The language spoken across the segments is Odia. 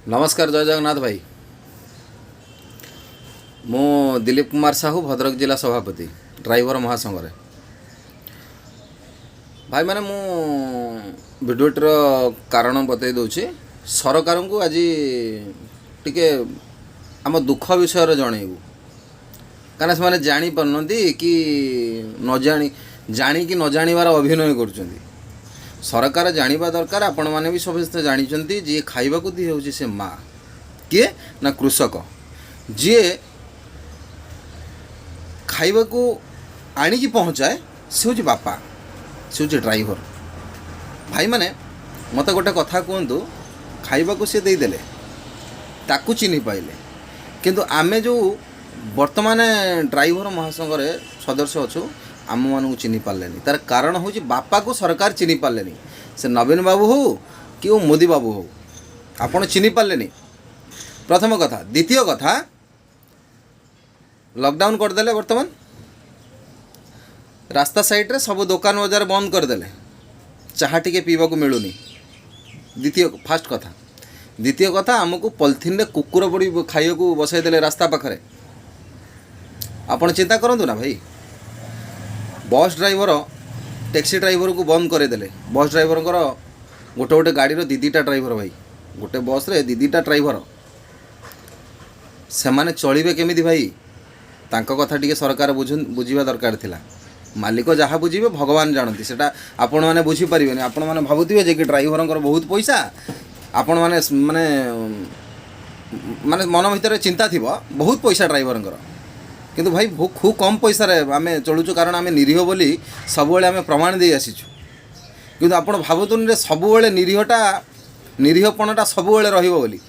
ନମସ୍କାର, ଜୟ ଜଗନ୍ନାଥ ଭାଇ। ମୁଁ ଦିଲୀପ କୁମାର ସାହୁ, ଭଦ୍ରକ ଜିଲ୍ଲା ସଭାପତି ଡ୍ରାଇଭର ମହାସଂଘରେ। ଭାଇମାନେ, ମୁଁ ଭିଡ଼ିଓଟିର କାରଣ ବତାଇ ଦେଉଛି। ସରକାରଙ୍କୁ ଆଜି ଟିକେ ଆମ ଦୁଃଖ ବିଷୟରେ ଜଣେଇବୁ, କାରଣ ସେମାନେ ଜାଣିପାରୁନାହାନ୍ତି କି ନ ଜାଣି, ଜାଣିକି ନ ଜାଣିବାର ଅଭିନୟ କରୁଛନ୍ତି। ସରକାର ଜାଣିବା ଦରକାର, ଆପଣମାନେ ବି ସମସ୍ତେ ଜାଣିଛନ୍ତି, ଯିଏ ଖାଇବାକୁ ଦିଏ ହେଉଛି ସେ ମା। କିଏ ନା କୃଷକ। ଯିଏ ଖାଇବାକୁ ଆଣିକି ପହଞ୍ଚାଏ ସେ ହେଉଛି ବାପା, ସେ ହେଉଛି ଡ୍ରାଇଭର। ଭାଇମାନେ, ମୋତେ ଗୋଟେ କଥା କୁହନ୍ତୁ, ଖାଇବାକୁ ସେ ଦେଇଦେଲେ, ତାକୁ ଚିହ୍ନି ପାଇଲେ, କିନ୍ତୁ ଆମେ ଯେଉଁ ବର୍ତ୍ତମାନ ଡ୍ରାଇଭର ମହାସଂଘରେ ସଦସ୍ୟ ଅଛୁ, ଆମମାନଙ୍କୁ ଚିହ୍ନି ପାରିଲେନି। ତାର କାରଣ ହେଉଛି ବାପାକୁ ସରକାର ଚିହ୍ନି ପାରିଲେନି। ସେ ନବୀନ ବାବୁ ହଉ କି ମୋଦି ବାବୁ ହଉ, ଆପଣ ଚିହ୍ନି ପାରିଲେନି, ପ୍ରଥମ କଥା। ଦ୍ୱିତୀୟ କଥା, ଲକଡାଉନ୍ କରିଦେଲେ। ବର୍ତ୍ତମାନ ରାସ୍ତା ସାଇଡ଼ରେ ସବୁ ଦୋକାନ ବଜାର ବନ୍ଦ କରିଦେଲେ, ଚାହା ଟିକେ ପିଇବାକୁ ମିଳୁନି। ଦ୍ୱିତୀୟ ଫାଷ୍ଟ କଥା। ଦ୍ୱିତୀୟ କଥା, ଆମକୁ ପଲିଥିନରେ କୁକୁର ପରି ଖାଇବାକୁ ବସାଇ ଦେଲେ ରାସ୍ତା ପାଖରେ। ଆପଣ ଚିନ୍ତା କରନ୍ତୁ ନା ଭାଇ, ବସ୍ ଡ୍ରାଇଭର, ଟ୍ୟାକ୍ସି ଡ୍ରାଇଭରକୁ ବନ୍ଦ କରିଦେଲେ। ବସ୍ ଡ୍ରାଇଭରଙ୍କର ଗୋଟେ ଗୋଟେ ଗାଡ଼ିର ଦୁଇ ଦୁଇଟା ଡ୍ରାଇଭର ଭାଇ, ଗୋଟେ ବସ୍ରେ ଦୁଇ ଦୁଇଟା ଡ୍ରାଇଭର, ସେମାନେ ଚଳିବେ କେମିତି ଭାଇ? ତାଙ୍କ କଥା ଟିକେ ସରକାର ବୁଝିବା ଦରକାର ଥିଲା। ମାଲିକ ଯାହା ବୁଝିବେ ଭଗବାନ ଜାଣନ୍ତି, ସେଟା ଆପଣମାନେ ବୁଝିପାରିବେନି। ଆପଣମାନେ ଭାବୁଥିବେ ଯେ କି ଡ୍ରାଇଭରଙ୍କର ବହୁତ ପଇସା। ଆପଣମାନେ ମାନେ ମାନେ ମନ ଭିତରେ ଚିନ୍ତା ଥିବ ବହୁତ ପଇସା ଡ୍ରାଇଭରଙ୍କର, କିନ୍ତୁ ଭାଇ ଖୁବ୍ କମ୍ ପଇସାରେ ଆମେ ଚଳୁଛୁ, କାରଣ ଆମେ ନିରୀହ ବୋଲି ସବୁବେଳେ ଆମେ ପ୍ରମାଣ ଦେଇ ଆସିଛୁ। କିନ୍ତୁ ଆପଣ ଭାବୁଛନ୍ତି ଯେ ସବୁବେଳେ ନିରୀହପଣଟା ସବୁବେଳେ ରହିବ ବୋଲି,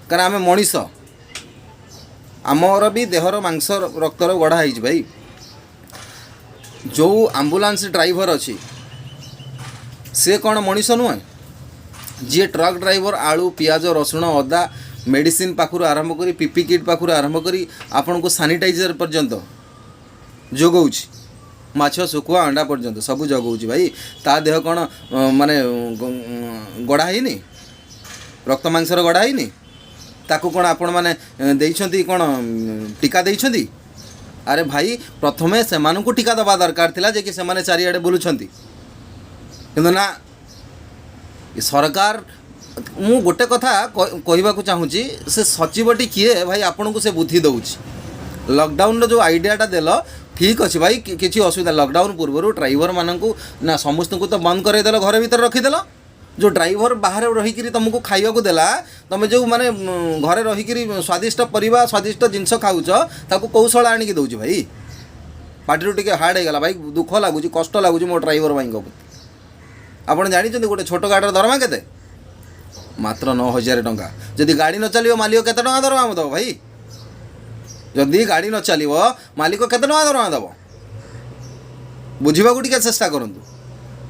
କାରଣ ଆମେ ମଣିଷ, ଆମର ବି ଦେହର ମାଂସ ରକ୍ତର ଗଢ଼ା ହେଇଛି ଭାଇ। ଯେଉଁ ଆମ୍ବୁଲାନ୍ସ ଡ୍ରାଇଭର ଅଛି, ସେ କ'ଣ ମଣିଷ ନୁହେଁ? ଯିଏ ଟ୍ରକ୍ ଡ୍ରାଇଭର, ଆଳୁ, ପିଆଜ, ରସୁଣ, ଅଦା, ମେଡ଼ିସିନ ପାଖରୁ ଆରମ୍ଭ କରି, ପିପି କିଟ୍ ପାଖରୁ ଆରମ୍ଭ କରି ଆପଣଙ୍କୁ ସାନିଟାଇଜର ପର୍ଯ୍ୟନ୍ତ ଯୋଗାଉଛି, ମାଛ, ଶୁଖୁଆ, ଅଣ୍ଡା ପର୍ଯ୍ୟନ୍ତ ସବୁ ଯୋଗାଉଛି ଭାଇ, ତା ଦେହ କ'ଣ ମାନେ ଗଢ଼ା ହେଇନି? ରକ୍ତ ମାଂସର ଗଢ଼ା ହେଇନି? ତାକୁ କ'ଣ ଆପଣମାନେ ଦେଇଛନ୍ତି କ'ଣ ଟୀକା ଦେଇଛନ୍ତି? ଆରେ ଭାଇ, ପ୍ରଥମେ ସେମାନଙ୍କୁ ଟୀକା ଦେବା ଦରକାର ଥିଲା ଯେ କି ସେମାନେ ଚାରିଆଡ଼େ ବୁଲୁଛନ୍ତି। କିନ୍ତୁ ନା, ଏ ସରକାର, ମୁଁ ଗୋଟେ କଥା କହିବାକୁ ଚାହୁଁଛି, ସେ ସଚିବଟି କିଏ ଭାଇ ଆପଣଙ୍କୁ ସେ ବୁଦ୍ଧି ଦେଉଛି? ଲକଡାଉନର ଯେଉଁ ଆଇଡ଼ିଆଟା ଦେଲ, ଠିକ୍ ଅଛି ଭାଇ, କିଛି ଅସୁବିଧା। ଲକଡାଉନ ପୂର୍ବରୁ ଡ୍ରାଇଭରମାନଙ୍କୁ ନା ସମସ୍ତଙ୍କୁ ତ ବନ୍ଦ କରେଇଦେଲ, ଘର ଭିତରେ ରଖିଦେଲ। ଯେଉଁ ଡ୍ରାଇଭର ବାହାରେ ରହିକିରି ତୁମକୁ ଖାଇବାକୁ ଦେଲା, ତୁମେ ଯେଉଁ ମାନେ ଘରେ ରହିକିରି ସ୍ୱାଦିଷ୍ଟ ପରିବା, ସ୍ୱାଦିଷ୍ଟ ଜିନିଷ ଖାଉଛ, ତାକୁ କୌଶଳ ଆଣିକି ଦେଉଛି ଭାଇ? ପାଟିରୁ ଟିକେ ହାର୍ଡ଼ ହେଇଗଲା ଭାଇ, ଦୁଃଖ ଲାଗୁଛି, କଷ୍ଟ ଲାଗୁଛି ମୋ ଡ୍ରାଇଭର ଭାଇଙ୍କ ପ୍ରତି। ଆପଣ ଜାଣିଛନ୍ତି ଗୋଟେ ଛୋଟ ଗାଡ଼ିର ଦରମା କେତେ? ମାତ୍ର 9000 ଟଙ୍କା। ଯଦି ଗାଡ଼ି ନ ଚାଲିବ, ମାଲିକ କେତେ ଟଙ୍କା ଦରମା ଦେବ ଭାଇ? ଯଦି ଗାଡ଼ି ନ ଚାଲିବ, ମାଲିକ କେତେ ଟଙ୍କା ଦରମା ଦେବ? ବୁଝିବାକୁ ଟିକେ ଚେଷ୍ଟା କରନ୍ତୁ।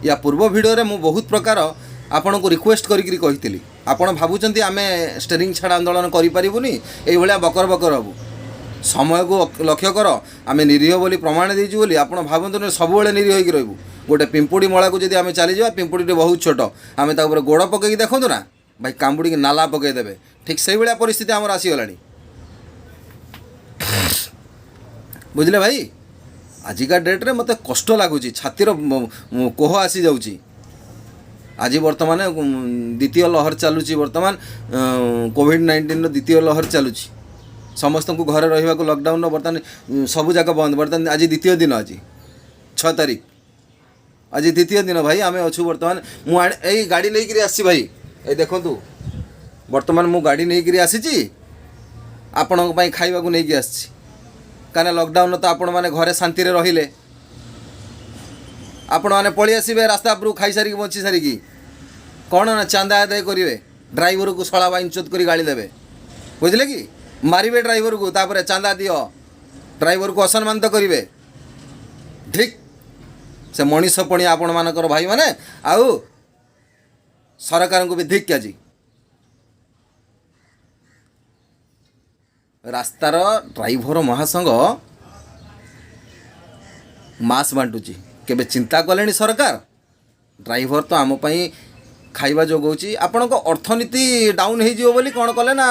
ୟା ପୂର୍ବ ଭିଡ଼ିଓରେ ମୁଁ ବହୁତ ପ୍ରକାର ଆପଣଙ୍କୁ ରିକ୍ୱେଷ୍ଟ କରିକିରି କହିଥିଲି। ଆପଣ ଭାବୁଛନ୍ତି ଆମେ ଷ୍ଟେରିଂ ଛାଡ଼ ଆନ୍ଦୋଳନ କରିପାରିବୁନି, ଏଇଭଳିଆ ବକର ବକର ହେବୁ। ସମୟକୁ ଲକ୍ଷ୍ୟ କର। ଆମେ ନିରୀହ ବୋଲି ପ୍ରମାଣ ଦେଇଛୁ ବୋଲି ଆପଣ ଭାବନ୍ତୁନି ସବୁବେଳେ ନିରୀହ ହେଇକି ରହିବୁ। ଗୋଟେ ପିମ୍ପୁଡ଼ି ମଳାକୁ ଯଦି ଆମେ ଚାଲିଯିବା, ପିମ୍ପୁଡ଼ିଟି ବହୁତ ଛୋଟ, ଆମେ ତା ଉପରେ ଗୋଡ଼ ପକେଇକି ଦେଖନ୍ତୁ ନା ଭାଇ, କାମୁଡ଼ିକି ନାଲା ପକେଇଦେବେ। ଠିକ୍ ସେଇଭଳିଆ ପରିସ୍ଥିତି ଆମର ଆସିଗଲାଣି, ବୁଝିଲେ ଭାଇ? ଆଜିକା ଡେଟ୍ରେ ମୋତେ କଷ୍ଟ ଲାଗୁଛି, ଛାତିର କୋହ ଆସିଯାଉଛି। ଆଜି ବର୍ତ୍ତମାନ ଦ୍ୱିତୀୟ ଲହର ଚାଲୁଛି, ବର୍ତ୍ତମାନ କୋଭିଡ଼-19ର ଦ୍ୱିତୀୟ ଲହର ଚାଲୁଛି। ସମସ୍ତଙ୍କୁ ଘରେ ରହିବାକୁ, ଲକଡାଉନର ବର୍ତ୍ତମାନ ସବୁ ଯାକ ବନ୍ଦ। ବର୍ତ୍ତମାନ ଆଜି ଦ୍ୱିତୀୟ ଦିନ, ଆଜି 6 ତାରିଖ, ଆଜି ଦ୍ୱିତୀୟ ଦିନ ଭାଇ। ଆମେ ଅଛୁ ବର୍ତ୍ତମାନ, ମୁଁ ଏଇ ଗାଡ଼ି ନେଇକିରି ଆସିଛି ଭାଇ। ଏଇ ଦେଖନ୍ତୁ, ବର୍ତ୍ତମାନ ମୁଁ ଗାଡ଼ି ନେଇକିରି ଆସିଛି, ଆପଣଙ୍କ ପାଇଁ ଖାଇବାକୁ ନେଇକି ଆସିଛି। କାହିଁକିନା ଲକଡାଉନରେ ତ ଆପଣମାନେ ଘରେ ଶାନ୍ତିରେ ରହିଲେ, ଆପଣମାନେ ପଳେଇ ଆସିବେ ରାସ୍ତା ଉପରକୁ ଖାଇସାରିକି, ବଞ୍ଚି ସାରିକି, କ'ଣ ନା ଚାନ୍ଦା ଆଦାୟ କରିବେ, ଡ୍ରାଇଭରକୁ ଶଳା ବାଇଞ୍ଚୋତ କରି ଗାଳି ଦେବେ, ବୁଝିଲେ କି? ମାରିବେ ଡ୍ରାଇଭରକୁ, ତାପରେ ଚାନ୍ଦା ଦିଅ, ଡ୍ରାଇଭରକୁ ଅସମ୍ମାନିତ କରିବେ। ଠିକ୍ ସେ ମଣିଷ ପଣିଆ ଆପଣମାନଙ୍କର ଭାଇମାନେ, ଆଉ ସରକାରଙ୍କୁ ବି ଧିକ୍। ଆଜି ରାସ୍ତାର ଡ୍ରାଇଭର ମହାସଂଘ ମାସ୍ ବାଣ୍ଟୁଛି। କେବେ ଚିନ୍ତା କଲେଣି ସରକାର? ଡ୍ରାଇଭର ତ ଆମ ପାଇଁ ଖାଇବା ଯୋଗାଉଛି। ଆପଣଙ୍କ ଅର୍ଥନୀତି ଡାଉନ୍ ହେଇଯିବ ବୋଲି କ'ଣ କଲେ ନା,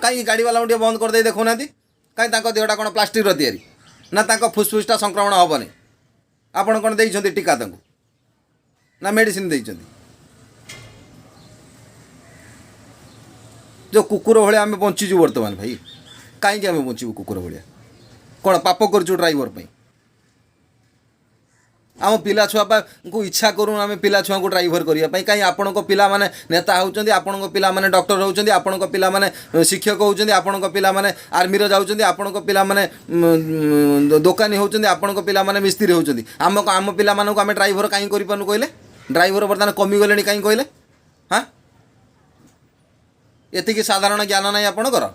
କାହିଁକି ଗାଡ଼ିବାଲାଙ୍କୁ ଟିକେ ବନ୍ଦ କରିଦେଇ ଦେଖାଉନାହାନ୍ତି? କାହିଁ ତାଙ୍କ ଦେହଟା କ'ଣ ପ୍ଲାଷ୍ଟିକ୍ର ତିଆରି ନା ତାଙ୍କ ଫୁସଫୁସଟା ସଂକ୍ରମଣ ହେବନି? ଆପଣ କ'ଣ ଦେଇଛନ୍ତି ଟୀକା ତାଙ୍କୁ ନା ମେଡ଼ିସିନ ଦେଇଛନ୍ତି? ଯେଉଁ କୁକୁର ଭଳିଆ ଆମେ ବଞ୍ଚିଛୁ ବର୍ତ୍ତମାନ ଭାଇ, କାହିଁକି ଆମେ ବଞ୍ଚିବୁ କୁକୁର ଭଳିଆ? କ'ଣ ପାପ କରୁଛୁ ଡ୍ରାଇଭର ପାଇଁ? ଆମ ପିଲା ଛୁଆଙ୍କୁ ଇଚ୍ଛା କରୁନୁ ଆମେ ପିଲା ଛୁଆଙ୍କୁ ଡ୍ରାଇଭର କରିବା ପାଇଁ। କାହିଁ ଆପଣଙ୍କ ପିଲାମାନେ ନେତା ହେଉଛନ୍ତି, ଆପଣଙ୍କ ପିଲାମାନେ ଡକ୍ଟର ହେଉଛନ୍ତି, ଆପଣଙ୍କ ପିଲାମାନେ ଶିକ୍ଷକ ହେଉଛନ୍ତି, ଆପଣଙ୍କ ପିଲାମାନେ ଆର୍ମିରେ ଯାଉଛନ୍ତି, ଆପଣଙ୍କ ପିଲାମାନେ ଦୋକାନୀ ହେଉଛନ୍ତି, ଆପଣଙ୍କ ପିଲାମାନେ ମିସ୍ତ୍ରୀ ହେଉଛନ୍ତି। ଆମ ପିଲାମାନଙ୍କୁ ଆମେ ଡ୍ରାଇଭର କାହିଁ କରିପାରୁନୁ କହିଲେ? ଡ୍ରାଇଭର ବର୍ତ୍ତମାନ କମିଗଲେଣି କାହିଁ କହିଲେ? ହଁ, ଏତିକି ସାଧାରଣ ଜ୍ଞାନ ନାହିଁ ଆପଣଙ୍କର?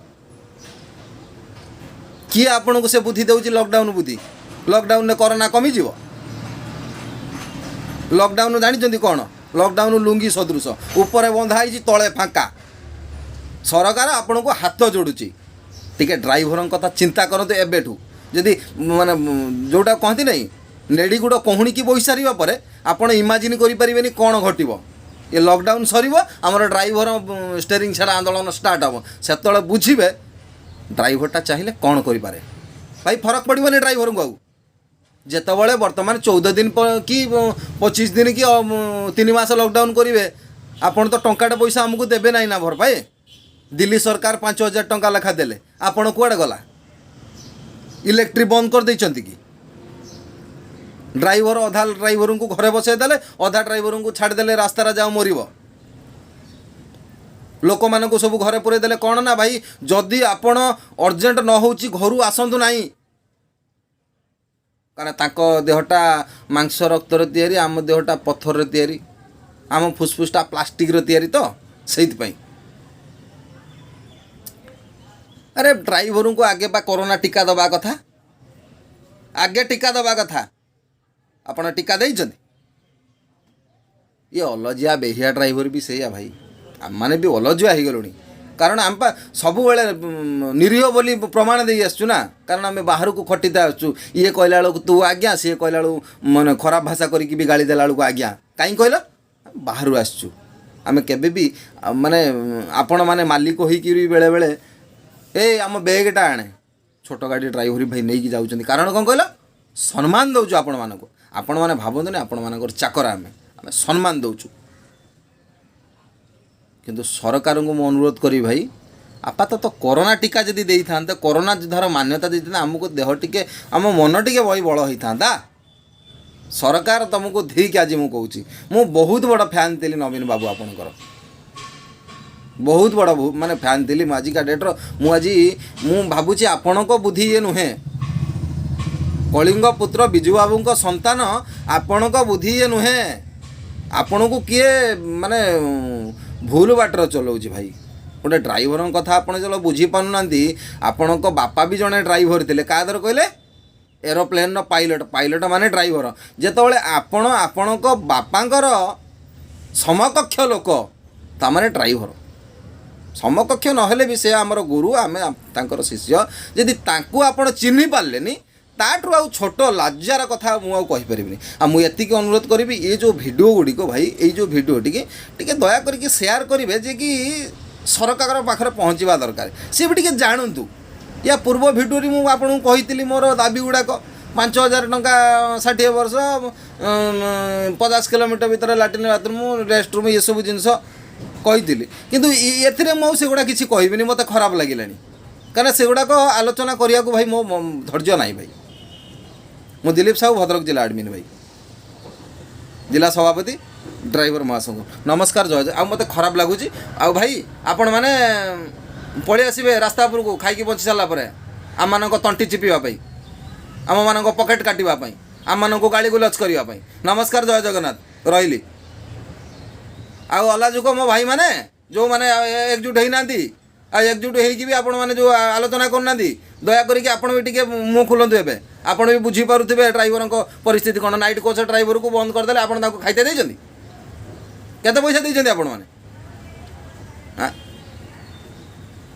କିଏ ଆପଣଙ୍କୁ ସେ ବୁଦ୍ଧି ଦେଉଛି? ଲକଡାଉନ୍ ବୁଦ୍ଧି? ଲକଡାଉନରେ କରୋନା କମିଯିବ? ଲକଡାଉନ୍ ଜାଣିଛନ୍ତି କ'ଣ? ଲକଡାଉନ୍ ଲୁଙ୍ଗି ସଦୃଶ, ଉପରେ ବନ୍ଧା ହେଇଛି, ତଳେ ଫାଙ୍କା। ସରକାର ଆପଣଙ୍କୁ ହାତ ଯୋଡ଼ୁଛି, ଟିକେ ଡ୍ରାଇଭରଙ୍କ କଥା ଚିନ୍ତା କରନ୍ତୁ ଏବେଠୁ। ଯଦି ମାନେ ଯେଉଁଟା କହନ୍ତି ନାହିଁ, ନେଡ଼ିଗୁଡ଼ କହୁଣିକି ବୋହି ସାରିବା ପରେ ଆପଣ ଇମାଜିନ୍ କରିପାରିବେନି କ'ଣ ଘଟିବ। ଏ ଲକଡାଉନ୍ ସରିବ, ଆମର ଡ୍ରାଇଭର ଷ୍ଟେରିଂ ଛଡ଼ା ଆନ୍ଦୋଳନ ଷ୍ଟାର୍ଟ ହେବ। ସେତେବେଳେ ବୁଝିବେ ଡ୍ରାଇଭରଟା ଚାହିଁଲେ କ'ଣ କରିପାରେ। ଭାଇ, ଫରକ ପଡ଼ିବନି ଡ୍ରାଇଭରଙ୍କୁ ଆଉ। ଯେତେବେଳେ ବର୍ତ୍ତମାନ 14 ଦିନ କି 25 ଦିନ କି 3 ମାସ ଲକଡାଉନ୍ କରିବେ, ଆପଣ ତ ଟଙ୍କାଟେ ପଇସା ଆମକୁ ଦେବେ ନାହିଁ ନା ଭରପାଏ। ଦିଲ୍ଲୀ ସରକାର 5000 ଟଙ୍କା ଲେଖା ଦେଲେ, ଆପଣ କୁଆଡ଼େ ଗଲା? ଇଲେକ୍ଟ୍ରି ବନ୍ଦ କରିଦେଇଛନ୍ତି କି? ଡ୍ରାଇଭର ଅଧା ଡ୍ରାଇଭରଙ୍କୁ ଘରେ ବସାଇ ଦେଲେ, ଅଧା ଡ୍ରାଇଭରଙ୍କୁ ଛାଡ଼ିଦେଲେ ରାସ୍ତାରେ ଯାଉ ମରିବ। ଲୋକମାନଙ୍କୁ ସବୁ ଘରେ ପୁରେଇ ଦେଲେ। କ'ଣ ନା ଭାଇ, ଯଦି ଆପଣ ଅର୍ଜେଣ୍ଟ ନ ହେଉଛି ଘରୁ ଆସନ୍ତୁ ନାହିଁ। କାରଣ ତାଙ୍କ ଦେହଟା ମାଂସ ରକ୍ତରେ ତିଆରି, ଆମ ଦେହଟା ପଥରରେ ତିଆରି, ଆମ ଫୁସଫୁସଟା ପ୍ଲାଷ୍ଟିକ୍ର ତିଆରି, ତ ସେଇଥିପାଇଁ। ଆରେ ଡ୍ରାଇଭରଙ୍କୁ ଆଗେ ବା କରୋନା ଟୀକା ଦେବା କଥା, ଆଗେ ଟୀକା ଦେବା କଥା। ଆପଣ ଟୀକା ଦେଇଛନ୍ତି? ଇଏ ଅଲଜିଆ ବେହିଆ ଡ୍ରାଇଭର ବି ସେଇଆ ଭାଇ, ଆମମାନେ ବି ଅଲଜିଆ ହେଇଗଲୁଣି। କାରଣ ଆମ ପା ସବୁବେଳେ ନିରୀହ ବୋଲି ପ୍ରମାଣ ଦେଇ ଆସିଛୁ ନା, କାରଣ ଆମେ ବାହାରକୁ ଖଟିତେ ଆସୁଛୁ। ଇଏ କହିଲା ବେଳକୁ ତୁ ଆଜ୍ଞା, ସିଏ କହିଲା ବେଳକୁ ମାନେ ଖରାପ ଭାଷା କରିକି ବି ଗାଳି ଦେଲା ବେଳକୁ ଆଜ୍ଞା। କାହିଁ କହିଲ? ବାହାରୁ ଆସିଛୁ ଆମେ। କେବେ ବି ମାନେ ଆପଣମାନେ ମାଲିକ ହୋଇକିରି ବେଳେବେଳେ ଏ ଆମ ବେଗ୍ଟା ଆଣେ, ଛୋଟ ଗାଡ଼ି ଡ୍ରାଇଭର ଭାଇ ନେଇକି ଯାଉଛନ୍ତି। କାରଣ କ'ଣ କହିଲ? ସମ୍ମାନ ଦେଉଛୁ ଆପଣମାନଙ୍କୁ। ଆପଣମାନେ ଭାବନ୍ତୁନି ଆପଣମାନଙ୍କର ଚାକର ଆମେ, ଆମେ ସମ୍ମାନ ଦେଉଛୁ। କିନ୍ତୁ ସରକାରଙ୍କୁ ମୁଁ ଅନୁରୋଧ କରିବି ଭାଇ, ଆପାତତଃ କରୋନା ଟୀକା ଯଦି ଦେଇଥାନ୍ତେ, କରୋନା ଧର ମାନ୍ୟତା ଦେଇଥାନ୍ତେ, ଆମକୁ ଦେହ ଟିକେ, ଆମ ମନ ଟିକେ ବହି ବଳ ହେଇଥାନ୍ତା। ସରକାର ତୁମକୁ ଧିକ୍। ଆଜି ମୁଁ କହୁଛି, ମୁଁ ବହୁତ ବଡ଼ ଫ୍ୟାନ୍ ଥିଲି ନବୀନ ବାବୁ ଆପଣଙ୍କର, ବହୁତ ବଡ଼ ମାନେ ଫ୍ୟାନ୍ ଥିଲି ମୁଁ। ଆଜିକା ଡେଟ୍ର ମୁଁ ଆଜି ମୁଁ ଭାବୁଛି ଆପଣଙ୍କ ବୁଦ୍ଧି ଇଏ ନୁହେଁ। କଳିଙ୍ଗ ପୁତ୍ର ବିଜୁବାବୁଙ୍କ ସନ୍ତାନ, ଆପଣଙ୍କ ବୁଦ୍ଧି ଇଏ ନୁହେଁ। ଆପଣଙ୍କୁ କିଏ ମାନେ ଭୁଲ ବାଟରେ ଚଲାଉଛି ଭାଇ? ଗୋଟେ ଡ୍ରାଇଭରଙ୍କ କଥା ଆପଣ ଯେତେବେଳେ ବୁଝିପାରୁନାହାନ୍ତି। ଆପଣଙ୍କ ବାପା ବି ଜଣେ ଡ୍ରାଇଭର ଥିଲେ। କାହା ଦ୍ୱାରା କହିଲେ? ଏରୋପ୍ଲେନ୍ର ପାଇଲଟ୍। ପାଇଲଟ୍ ମାନେ ଡ୍ରାଇଭର। ଯେତେବେଳେ ଆପଣ ଆପଣଙ୍କ ବାପାଙ୍କର ସମକକ୍ଷ ଲୋକ, ତାମାନେ ଡ୍ରାଇଭର ସମକକ୍ଷ ନହେଲେ ବି ସେ ଆମର ଗୁରୁ, ଆମେ ତାଙ୍କର ଶିଷ୍ୟ। ଯଦି ତାଙ୍କୁ ଆପଣ ଚିହ୍ନି ପାରିଲେନି, ତାଠୁ ଆଉ ଛୋଟ ଲଜ୍ଜାର କଥା ମୁଁ ଆଉ କହିପାରିବିନି। ଆଉ ମୁଁ ଏତିକି ଅନୁରୋଧ କରିବି, ଏ ଯେଉଁ ଭିଡ଼ିଓ ଗୁଡ଼ିକ ଭାଇ, ଏଇ ଯେଉଁ ଭିଡ଼ିଓ ଟିକେ ଟିକେ ଦୟା କରିକି ସେୟାର କରିବେ, ଯେ କି ସରକାରଙ୍କ ପାଖରେ ପହଞ୍ଚିବା ଦରକାର, ସିଏ ବି ଟିକେ ଜାଣନ୍ତୁ। ୟା ପୂର୍ବ ଭିଡ଼ିଓରେ ମୁଁ ଆପଣଙ୍କୁ କହିଥିଲି ମୋର ଦାବି ଗୁଡ଼ାକ, 5000 ଟଙ୍କା 60 ବର୍ଷ, 50 କିଲୋମିଟର ଭିତରେ ଲାଟ୍ରିନ୍ ବାଥରୁମ୍, ରେଷ୍ଟ ରୁମ୍, ଏସବୁ ଜିନିଷ କହିଥିଲି। କିନ୍ତୁ ଏଥିରେ ମୁଁ ଆଉ ସେଗୁଡ଼ା କିଛି କହିବିନି, ମୋତେ ଖରାପ ଲାଗିଲାଣି। କାରଣ ସେଗୁଡ଼ାକ ଆଲୋଚନା କରିବାକୁ ଭାଇ ମୋ ଧୈର୍ଯ୍ୟ ନାହିଁ ଭାଇ। ମୁଁ ଦିଲୀପ ସାହୁ, ଭଦ୍ରକ ଜିଲ୍ଲା ଆଡ଼ମିନ୍ ଭାଇ, ଜିଲ୍ଲା ସଭାପତି ଡ୍ରାଇଭର ମହାସଂଘ। ନମସ୍କାର, ଜୟ ଜୟ। ଆଉ ମୋତେ ଖରାପ ଲାଗୁଛି। ଆଉ ଭାଇ, ଆପଣମାନେ ପଳେଇ ଆସିବେ ରାସ୍ତା ଉପରକୁ ଖାଇକି ବଞ୍ଚି ସାରିଲା ପରେ, ଆମମାନଙ୍କ ତଣ୍ଟି ଚିପିବା ପାଇଁ, ଆମମାନଙ୍କ ପକେଟ୍ କାଟିବା ପାଇଁ, ଆମମାନଙ୍କୁ ଗାଳି ଗୁଲଜ କରିବା ପାଇଁ। ନମସ୍କାର, ଜୟ ଜଗନ୍ନାଥ, ରହିଲି। ଆଉ ଅଲାଯୁଗ ମୋ ଭାଇମାନେ ଯେଉଁମାନେ ଏକଜୁଟ ହେଇନାହାନ୍ତି, ଆଉ ଏକଜୁଟ ହେଇକି ବି ଆପଣମାନେ ଯେଉଁ ଆଲୋଚନା କରୁନାହାନ୍ତି, ଦୟା କରିକି ଆପଣ ବି ଟିକେ ମୁହଁ ଖୋଲନ୍ତୁ ଏବେ। ଆପଣ ବି ବୁଝିପାରୁଥିବେ ଡ୍ରାଇଭରଙ୍କ ପରିସ୍ଥିତି କ'ଣ। ନାଇଟ୍ କୋଚ୍ ଡ୍ରାଇଭରକୁ ବନ୍ଦ କରିଦେଲେ, ଆପଣ ତାକୁ ଖାଇତେ ଦେଇଛନ୍ତି? କେତେ ପଇସା ଦେଇଛନ୍ତି ଆପଣମାନେ?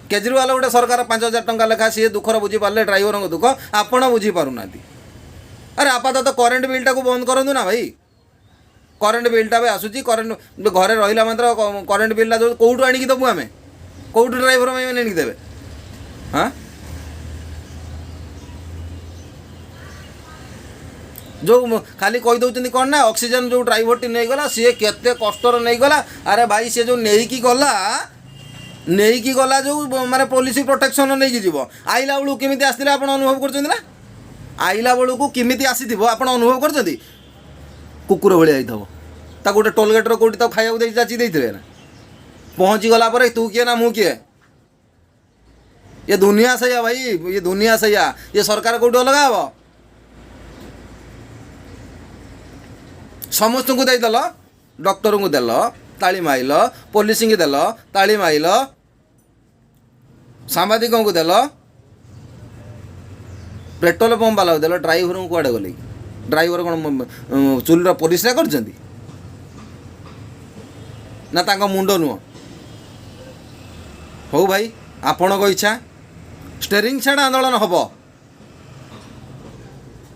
କେଜରିୱାଲ ଗୋଟେ ସରକାର 5000 ଟଙ୍କା ଲେଖା, ସିଏ ଦୁଃଖର ବୁଝିପାରିଲେ ଡ୍ରାଇଭରଙ୍କ ଦୁଃଖ, ଆପଣ ବୁଝିପାରୁନାହାନ୍ତି। ଆରେ ଆପାତତଃ କରେଣ୍ଟ ବିଲ୍ଟାକୁ ବନ୍ଦ କରନ୍ତୁ ନା ଭାଇ। କରେଣ୍ଟ ବିଲ୍ଟା ବି ଆସୁଛି। କରେଣ୍ଟ ଘରେ ରହିଲା ମାତ୍ର କରେଣ୍ଟ ବିଲ୍ଟା ଯେଉଁ କେଉଁଠୁ ଆଣିକି ଦେବୁ ଆମେ? କେଉଁଠୁ ଡ୍ରାଇଭର ଭାଇମାନେ ଆଣିକି ଦେବେ? ହଁ, ଯେଉଁ ଖାଲି କହିଦେଉଛନ୍ତି କ'ଣ ନା ଅକ୍ସିଜେନ୍ ଯେଉଁ ଡ୍ରାଇଭରଟି ନେଇଗଲା, ସିଏ କେତେ କଷ୍ଟରେ ନେଇଗଲା। ଆରେ ଭାଇ, ସିଏ ଯେଉଁ ନେଇକି ଗଲା ଯେଉଁ ମାନେ ପୋଲିସ ପ୍ରୋଟେକ୍ସନ୍ ନେଇକି ଯିବ, ଆଇଲା ବେଳକୁ କେମିତି ଆସିଥିଲେ ଆପଣ ଅନୁଭବ କରୁଛନ୍ତି ନା? ଆଇଲା ବେଳକୁ କେମିତି ଆସିଥିବ ଆପଣ ଅନୁଭବ କରୁଛନ୍ତି? କୁକୁର ଭଳିଆ ହେଇଥିବ। ତାକୁ ଗୋଟେ ଟୋଲଗେଟ୍ର କେଉଁଠି ତାକୁ ଖାଇବାକୁ ଦେଇ ଯାଚି ଦେଇଥିବେ ନା? ପହଞ୍ଚିଗଲା ପରେ ତୁ କିଏ ନା ମୁଁ କିଏ? ଏ ଦୁନିଆ ସେଇଆ ଭାଇ, ଏ ଦୁନିଆ ସେଇଆ। ଏ ସରକାର କେଉଁଠି ଅଲଗା ହେବ? ସମସ୍ତଙ୍କୁ ଦେଇଦେଲ। ଡକ୍ଟରଙ୍କୁ ଦେଲ, ତାଳି ମାଇଲ। ପୋଲିସଙ୍କୁ ଦେଲ, ତାଳି ମାଇଲ। ସାମ୍ବାଦିକଙ୍କୁ ଦେଲ, ପେଟ୍ରୋଲ ପମ୍ପ ବାଲାକୁ ଦେଲ, ଡ୍ରାଇଭରଙ୍କୁ କୁଆଡ଼େ ଗଲେ କି? ଡ୍ରାଇଭର କ'ଣ ଚୁଲିର ପୋଲିସଟା କରିଛନ୍ତି ନା ତାଙ୍କ ମୁଣ୍ଡ ନୁହଁ? ହଉ ଭାଇ, ଆପଣଙ୍କ ଇଚ୍ଛା। ଷ୍ଟେରିଂ ଛାଡ଼ ଆନ୍ଦୋଳନ ହେବ,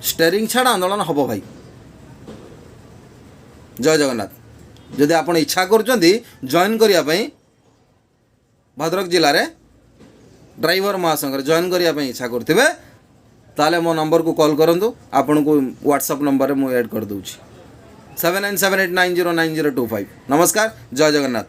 ଷ୍ଟେରିଂ ଛାଡ଼ ଆନ୍ଦୋଳନ ହେବ ଭାଇ। ଜୟ ଜଗନ୍ନାଥ। ଯଦି ଆପଣ ଇଚ୍ଛା କରୁଛନ୍ତି ଜଏନ୍ କରିବା ପାଇଁ, ଭଦ୍ରକ ଜିଲ୍ଲାରେ ଡ୍ରାଇଭର ମହାସଂଘରେ ଜଏନ୍ କରିବା ପାଇଁ ଇଚ୍ଛା କରୁଥିବେ, ତାହେଲେ ମୋ ନମ୍ବରକୁ କଲ୍ କରନ୍ତୁ। ଆପଣଙ୍କୁ ହ୍ୱାଟ୍ସଆପ୍ ନମ୍ବରରେ ମୁଁ ଆଡ଼୍ କରିଦେଉଛି, 7978909025। ନମସ୍କାର, ଜୟ ଜଗନ୍ନାଥ।